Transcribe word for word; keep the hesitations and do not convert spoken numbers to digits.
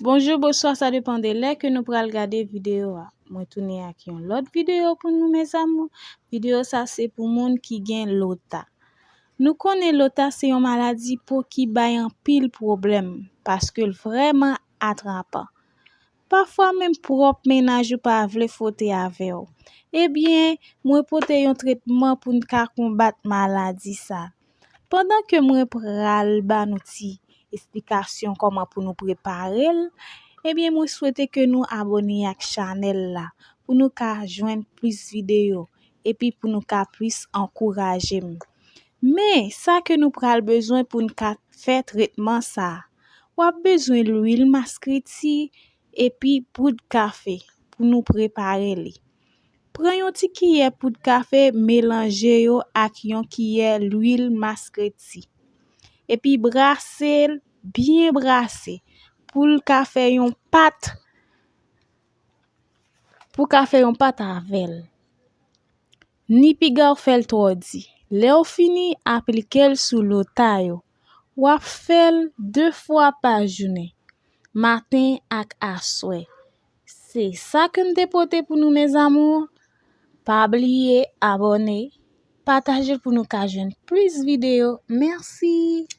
Bonjou, bonswa, sa depann de lè ke nou pral gade videyo a. Mwen tounen ak yon lòt videyo pou nou, mes amours. Videyo sa se pou moun ki gen lota. Nou konnen lota se yon maladi po ki bay anpil pwoblèm, paske l vrèman atrapan. Pafwa menm pwòp mennaj ou pa vle fwote avè w. Ebyen, mwen pote yon tretman pou n ka konbat maladi sa. Pandan ke mwen pral ba nou ti esplikasyon kòman pou nou prepare l, ebyen, mwen swete ke nou abòne ak chanèl la pou nou ka jwenn plis videyo epi pou nou ka plis ankouraje m. Men, sa ke nou pral bezwen pou n ka fè tretman sa a, w ap bezwen lwil maskriti epi poud kafe pou nou prepare li. Pran yon ti kiyè poud kafe, melanje yo ak yon kiyè lwil maskreti. Epi brase l, byen brase, pou l ka fè yon pat, pou ka fè yon pat avè l. Ni piga w fè l twò di. Lè w fini, aplike l sou lota yo. W ap fè l de fwa pa jounen, maten ak aswè. Se sa ke m te pote pou nou, mes amours. Pa bliye abòne, pataje l pou nou ka jwenn plis videyo. Mèsi!